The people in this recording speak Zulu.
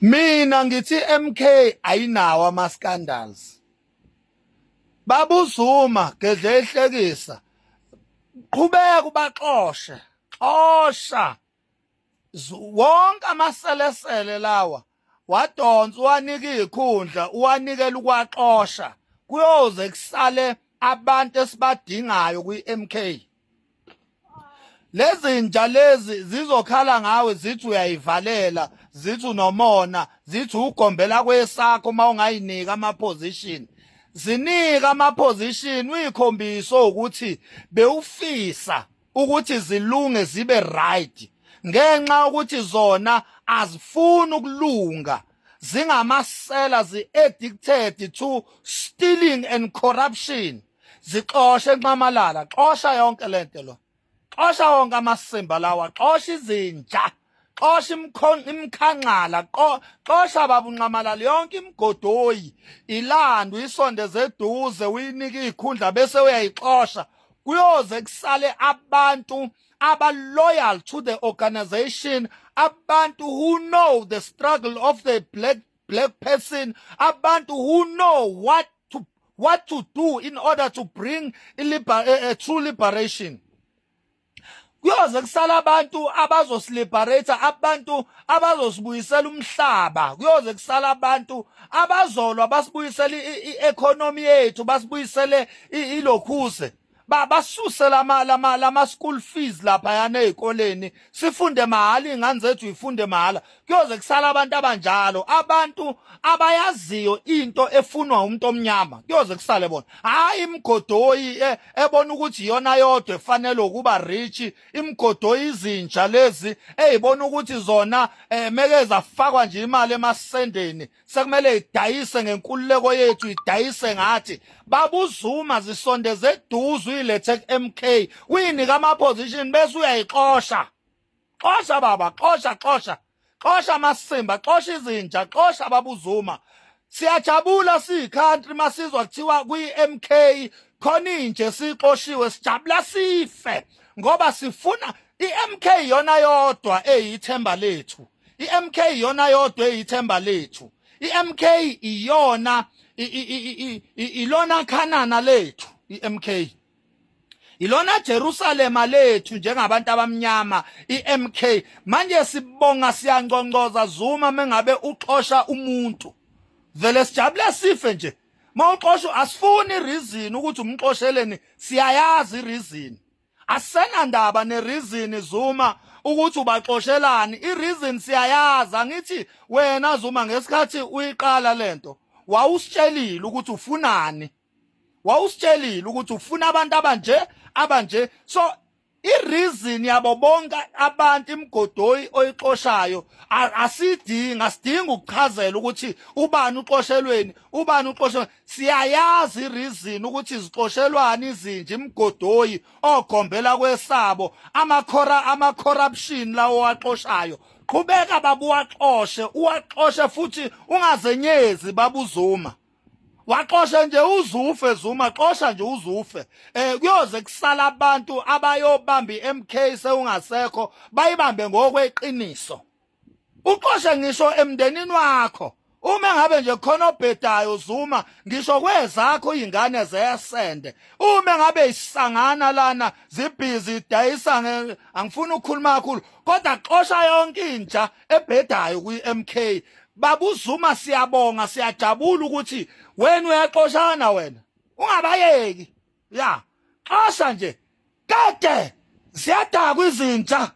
Mina ngithi MK ayinawo ama scandals. Babuzuma gedle ehlekisa. Qhubeka ubaxoshe. Xosha. Wonke amaselesele lawa wadonsa uwanika izikhundla uwanikela ukwaxosha kuyoze kusale abantu esibadingayo kwi-MK. Lezinja lezi zizokhala ngawe zithi uyayivalela, zithi unomona, zithi ugombela kwesakho uma ungayinika ama position. Zinika ama position uyikhombise ukuthi bewufisa ukuthi zilunge zibe right ngenxa ukuthi zona azifuni ukulunga zingamasela zi-addicted to stealing and corruption. Zixoshe nxamalala, xosha yonke lento lo, xosha wonke amasimba lawa, xosha izinja, xosha imkhanxala, xosha baba unxamalala yonke imigodoyi ilanda uyisondeze eduze uyinike izikhundla bese uyayixosha. Kuyoze kusale abantu aba loyal to the organization, abantu who know the struggle of the black person, abantu who know what to do in order to bring a true liberation. Kuyoze kusala abantu abazosiliberate, abantu abazosibuyisela umhlaba. Kuyoze kusala abantu abazolwa basibuyisele i-economy yethu, basibuyisele ilokhuse, basuse lama school fees lapha yana ezikoleni, sifunde mahala, ingane zethu ifunde mahala. Kuyoze kusala abantu abanjalo, abantu abayaziyo into efunwa umuntu omnyama. Kuyoze kusale bona, hayi imgodoyi ebona ukuthi iyona yodwa efanele ukuba rich, imgodoyi izinja lezi ezibona ukuthi zona meke zafakwa nje imali emasendeni sekumele idayise ngenkululeko yethu, idayise ngathi. Babuzuma, zisondeze eduze, uyilethe ku-MK, uyinika ama-position bese uyayixosha. Xosha baba, xosha, xosha, xosha amasimba, xosha izinja, xosha babuzuma. Siyajabula siyi-country masizwa kuthiwa kwi-MK khona inje sixoshiwe, sijabula sife ngoba sifuna i-MK yona yodwa eyithemba lethu. I-MK iyona yodwa eyithemba lethu. I-MK iyona ilona khanana lethu. I-MK ilona Jerusalema lethu njengabantu abamnyama, iMK. Manje sibonga, siyanconcoza Zuma mengabe uxosha umuntu, vele sijabule sife nje mawuxosha. Asifuni reason ukuthi umxosheleni, siyayazi reason. Asenandaba nereason Zuma ukuthi ubaxoshelani, ireason siyayazi. Angithi wena Zuma ngesikhathi uyiqala lento wawusitshelile ukuthi ufunani, wawusitshelile ukuthi ufuna abantu abanje abanje. So ireason yabo bonke abantu imigodoyi oyixoshayo asidinga, asidinga ukuchazela ukuthi ubani uxoshelweni, ubani uxoshelweni. Siyayazi ireason ukuthi zixoshelwani izinja, imigodoyi ogombela kwesabo, amakhora ama corruption lawo waxoshayo. Qhubeka babuwaxoshe, uwaxoshe futhi ungazenyezi babuzuma. Waxoshe nje uzufe Zuma, xosha nje uzufe. Kuyoze kusala abantu abayobamba iMK sewungasekho, bayibambe ngokweqiniso. Uxoshe ngisho emndenini wakho uma ngabe nje khona obhedayo Zuma, ngisho kwezakho izingane zesende uma ngabe isangana lana zibhizi idayisa. Angifuni ukukhuluma kakhulu kodwa xosha yonke inja ebhedayo kwi-MK babuzuma. Siyabonga, siyajabula ukuthi wena uyaxoshana, wena ungabayeki ya, xosha nje kade ziyadakwa izinja.